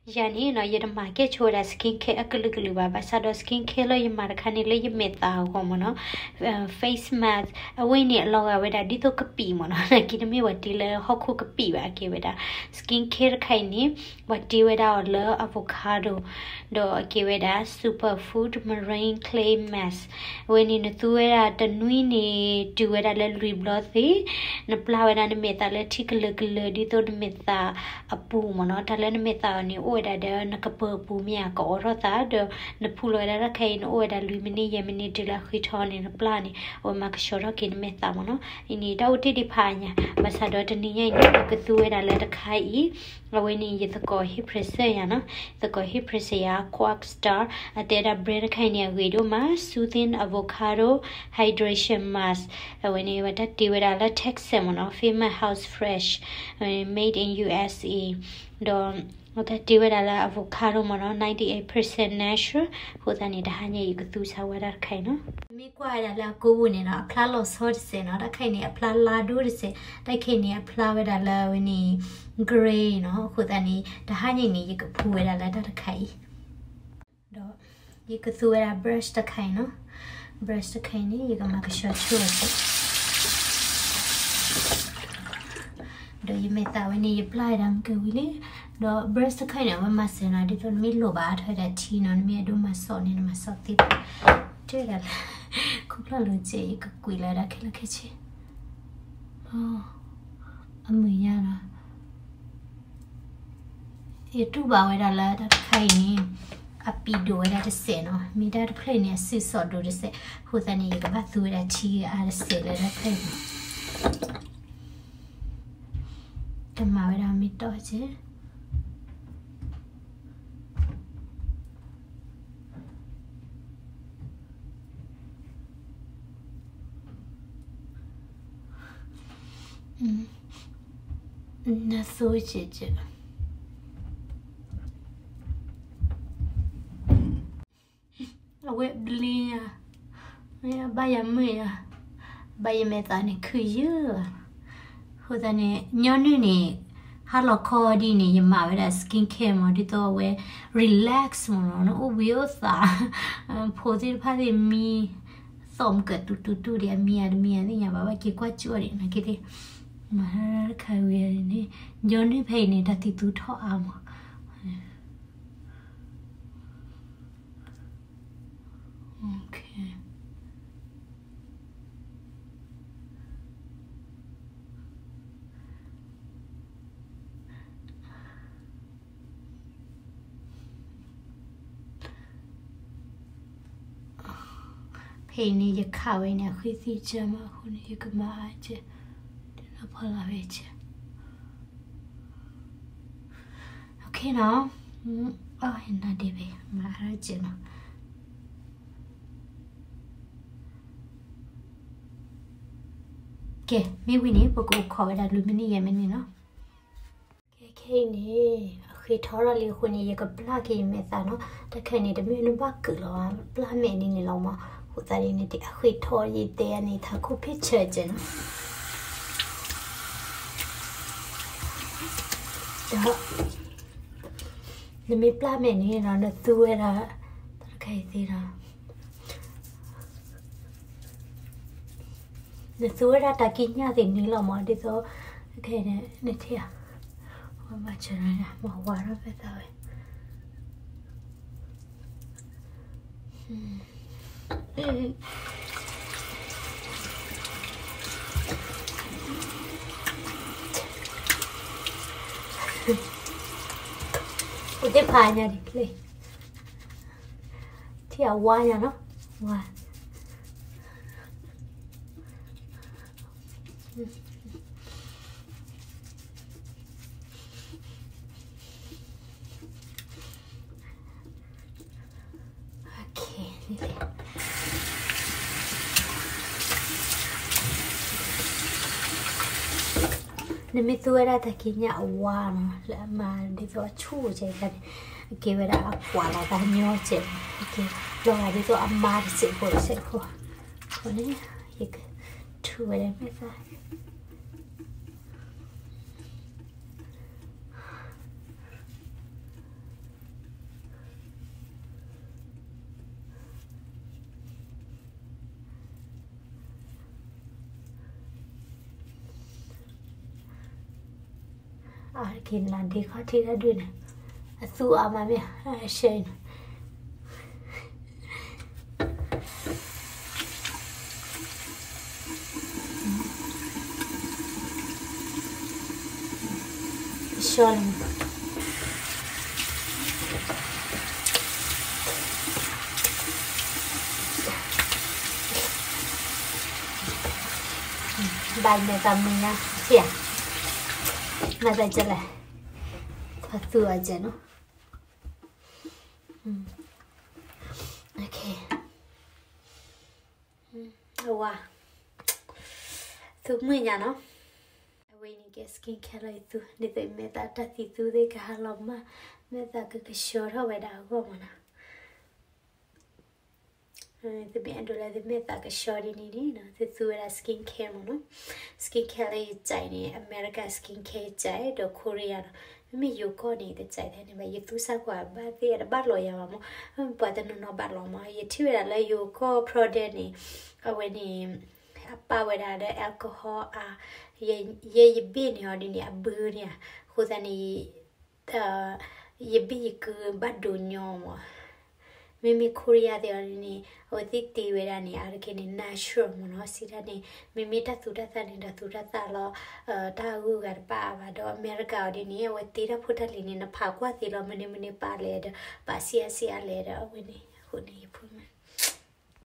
ယၤန့ၣ်နီၤ ယတမၤကဲၣ်ဆိဝဲဒၣ် skin care အကလုာ်ကလုာ်ဘၣ်, ဘၣ်ဆၣ်ဒီး skin care လၢယမၤတခါန့ၣ် လၢယမဲာ်သၣ်အဂီၢ်မ့ၢ်နီၤ, face mask အဝဲန့ၣ်အလီၤဂာ်ဝဲဒၣ်ဒ်သိးကပံာ်မ့ၢ်နီၤ, နာ်က့တမ့ၢ်ပှၤတ့လၢဟီၣ်ခိၣ်ကပံာ်ဘၣ်, အကဲဝဲဒၣ် skin care တခါအံၤန့ၣ် ပှၤတ့ဝဲဒၣ်အီၤလၢ avocado ဒီးအကဲဝဲဒၣ် superfood marine clay mask, အဝဲန့ၣ်နသူဝဲဒၣ်တနွံန့ၣ် တုၤဝဲဒၣ်လၢလွံၢ်ဘျီသ့, နပျၢ်ဝဲဒၣ်နမဲာ်သၣ်လၢထံကလၢာ်ကလၢာ် ဒ်သိးနမဲာ်သၣ်အပူၤမ့ၢ်နီၤ, တၢ်လၢနမဲာ်သၣ်အီၤန့ၣ် အိၣ်ဝဲဒၣ်ဒီးနကပၢၤပူၤမ့ၢ်ဧါ ကအိးထီၣ်သးဒီး နဖူလီၤဝဲဒၣ်တၢ်တခါအံၤ နအိၣ်ဝဲဒၣ်လွံၢ်မံးနံး ယဲၢ်မံးနံး တုၤလၢအဃ့ထီန့ၣ် နပျၢ်န့ၣ် အဝဲမၤကဆှီထီၣ်က့ၤနမဲာ်သၣ်မ့ၢ်နီၤ, အံၤန့ၣ်တၢ်အိၣ်တ့ၢ်ဒံးဖးညါ, ဘၣ်ဆၣ်ဒီးတနံၤညါအံၤန့ၣ် ပကသူဝဲဒၣ်လၢတခါအံၤ အဝဲန့ၣ်ယသကိးဟ့ၣ် present ယၤနီၤ, သကိးဟ့ၣ် present ယၤ Quark Star အတဲဒၣ် brand တခါအံၤန့ၣ် အဂ့ၤဒိၣ်မး Soothing Avocado Hydration Mask, အဝဲန့ၣ် ဝဲတၢ်တ့ဝဲဒၣ်လၢ Texas မ့ၢ်နီၤ, Famous House Fresh, အဝဲန့ၣ် Made in U S A ဒီး ဝဲတၢ်တ့ဝဲဒၣ်လၢ avocado မ့ၢ်နီၤ, ninety-eight percent natural, အဃိသတးန့ၣ် တဟါညါအံၤ ယကသူစါဝဲဒၣ်တခါအံၤနီၤ, မ့ၢ်ကွၢ်ဝဲဒၣ်လၢအကိပူၤန့ၣ်နီၤ အဖျါလီၤဆီတစဲးနီၤ, တၢ်တခါအံၤန့ၣ် အဖျါလါဒိၣ်တစဲး, တၢ်တခါအံၤန့ၣ် အဖျါဝဲဒၣ်လၢအဝဲန့ၣ် gray နီၤ, အဃိသတးန့ၣ် တဟါညါအံၤန့ၣ် ယကဖူဝဲဒၣ်လၢတၢ်တခါအံၤ ဒီး ယကသူဝဲဒၣ် brush တခါအံၤနီၤ, brush တခါအံၤန့ၣ် ယကမၤကဆှီဆိအီၤစ့ၢ်, ဒီးယမဲာ်သၣ်ဝဲန့ၣ် ယပျၢ်ဝဲဒၣ်မ့ၢ်ကဝံၤလံ, ဒီး brush တခါအံၤန့ၣ် အဝဲမၤစၢၤနီၤ, ဒ်သိးနမ့ၢ်လိၣ်ဘၣ်အါထီၣ်ဝဲဒၣ်ထံနီၤ, နမ့ၢ်အဒိမၤစီၣ်န့ၣ် နမၤစီၣ်သ့, တဲဒၣ်လၢ ခိၣ်ဖျီၣ်လိၤစ့ၢ် ယကကွံာ်လၢဒၣ်ခဲလၢာ်ခဲဆ့ အမုာ်ညါနီၤ, ယတူၢ်ဘၣ်ဝဲဒၣ်လၢတၢ်တခါအံၤန့ၣ် အပံာ်ဒိၣ်ဝဲဒၣ်တစဲးနီၤ, မ့ၢ်တၢ်တဖျၢၣ်န့ၣ် အစုစီၣ်ဒိၣ်တစဲး, အဃိသတးန့ၣ် ယကဘၣ်သူဝဲဒၣ်ထံဂ့ၤအါတစဲးလၢတၢ်တဖျၢၣ်န့ၣ်, ကမၤဝဲဒၣ်မ့ၢ်တီၢ်က့ နသိကဲးကဲး, အဝဲဘျ့ညါ, ဘၣ်ယၤမုာ်ယၤ, ဘၣ်ယမဲာ်သၣ်န့ၣ်ခုၣ်ယုၢ်လီၤ, အဃိသတးန့ၣ် ညီနုၢ်န့ၣ် ဟါလီၤခီဒ်န့ၣ် ယမၤဝဲဒၣ် skin care မ့ၢ် ဒ်သိးအဝဲ relax မ့ၢ်နီၤ, နအိၣ်ဘှံးအိၣ်သး, ဖိသ့ၣ်တဖၣ်သ့ၣ်မံ သီၣ်မုၢ်ကတူၢ်တူၢ်တူၢ်ဒံး အမံၤအတမံၤအသ့ၣ်ညါဘၣ် ဘၣ်က့ၤကွၢ်ကၠူၣ်အီၤဒံး နာ်က့သ့ၣ်, မၤတၢ်တခါဝံၤန့ၣ် ညီနုၢ်ဖဲအံၤန့ၣ် တၢ်သံၣ်သူထီၣ်အါမး, ဖဲအံၤန့ၣ် ယခးဝဲန့ၣ် အဃံသံကၢမး အဃိန့ၣ် ယကမၤအါကဲ တနီၤဖီလာ်ဝဲကဲ OK နီၤ, အနၤဒ့းဘဲ မၤအါကဲနီၤ. ကဲ မ့ၢ်ဝံၤန့ၣ် ပကအိၣ်ခိးဝဲဒၣ်လွံၢ်မံးနံး ယဲၢ်မံးနံးနီၤ. ကဲ ခဲအံၤန့ၣ် အဃ့ထီထီၣ်လံအဃိန့ၣ် ယကပျၢ်က့ၤယမဲာ်သၣ်နီၤ. တၢ်ခဲအံၤန့ၣ် တမ့ၢ်နဘၣ်ကုာ်လီၤ ပျၢ်မဲာ်ဒ်န့ၣ်လီၤမး. အဃိသတးန့ၣ် နတအဃ့ထီယတဲန့ၣ် ထးခိၣ်ဖ့ၣ်ဆၢကဲနီၤ. ဒီး နမ့ၢ်ပျၢ်မဲာ်န့ၣ်နီၤ နသူဝဲဒၣ် တၢ်တခါအံၤသ့နီၤ နသူဝဲဒၣ်တၢ်ကံးညာ်သ့ၣ်န့ၣ်လီၤမး ဒ်သိး ခဲအံၤန့ၣ် နထံၣ်ဧါ ဝဲမၤစၢၤနၤ မၤဝါထီၣ်ဖဲသးဝဲ အိၣ်သ့ၣ်ဖးညါဒ်လဲၣ် ထံၣ်အဝါညါနီၤ ဝါ နမ့ၢ်သူဝဲဒၣ်တၢ်ကံးညာ်အဝါနီၤ လၢအမၤဒ်သိးအဆူၣ်ကဲခါန့ၣ် အကဲဝဲဒၣ်အကွၢ်လီၤသးညီကဲ လီၤဂာ်ဒ်သိးအမါတစဲးဖိတစဲးဖိ အဃိန့ၣ် ယကထူဝဲဒၣ်မဲာ်သၣ် Okay, အက့ၤနၤဒ့ခီၣ်ထံးတၢ်ဒုးန့ၣ်, အသူအါမးမ့ၢ် အရှဲအံၤန့ၣ် ရှောလီၤ, ဘၣ်မဲာ်သးမုာ်ညါ, ဆံးဧါ, မၤသးကလဲၣ်, ပှၤသူအီၤကဲနီၤ, အဝါ, သူမုာ်ညါနီၤ, အဝဲန့ၣ်ကဲ skin care လီၤယသူ, ဒ်သိးမဲာ်သးတၢ်သံသူသ့ၣ်ကဟးလီၤမၢ်, မဲာ်သးကကဆှီထီၣ်ဝဲဒၣ်အဂီၢ်မးနီၤ. သုမ့ၢ်အဲၣ်ဒိးလၢသုမဲာ်သးကဆှီဒ်န့ၣ်န့ၣ်နီၤ, သုသူဝဲဒၣ် skin care မးနီၤ, skin care လၢယကြိုက်န့ၣ် America skin care ယကြိုက် ဒီး Korea နီၤ, မ့မ့ၢ်ယိၤကီၢ်န့ၣ် တကြိုက်ထဲန့ၣ်ဘၣ်, ယသူစၢ်ကွၢ်ဘၣ်သ့ၣ်တဘၣ်လီၤယၤဘၣ်မး, ပှၤတနီၤနီၤဘၣ်လီၤမး, ယထံၣ်ဝဲဒၣ်လၢယိၤကီၢ် product န့ၣ်, အဝဲန့ၣ် အပာ်ဝဲဒၣ်ဒီး alcohol အါ, ယဲယဘ့ၣ်န့ၣ်အီၤဒ်န့ၣ် အဘုန့ၣ်ဧါ, အဃိသတးန့ၣ် ယဘ့ၣ်ယကုဘၣ်ဒိးညီမး, မ့မ့ၢ် Korea သ့ၣ်အီၤဒ်န့ၣ် အဝဲသ့ၣ်တ့ဝဲဒၣ်န့ၣ် အါတက့ၢ်န့ၣ် natural မးနီၤ, စံးတၢ်န့ၣ် မ့မ့ၢ်တၢ်သူတၢ်သၣ်န့ၣ်ဒီးသူတၢ်သၣ်လီၤ, တၢ်အဂုၤအဂၤတပာ်အါဘၣ်, ဒီး America အီၤဒ်န့ၣ် အဝဲတ့တၢ်ဖိတၢ်လံၤန့ၣ် နဖးကွၢ်သ့လီၤ, မနုၤမနုၤပာ်လဲၣ်ဒီး ပာ်ဆံးအါဆံးအါလဲၣ်ဒီး အဝဲန့ၣ် အဃိန့ၣ် ယဖိမး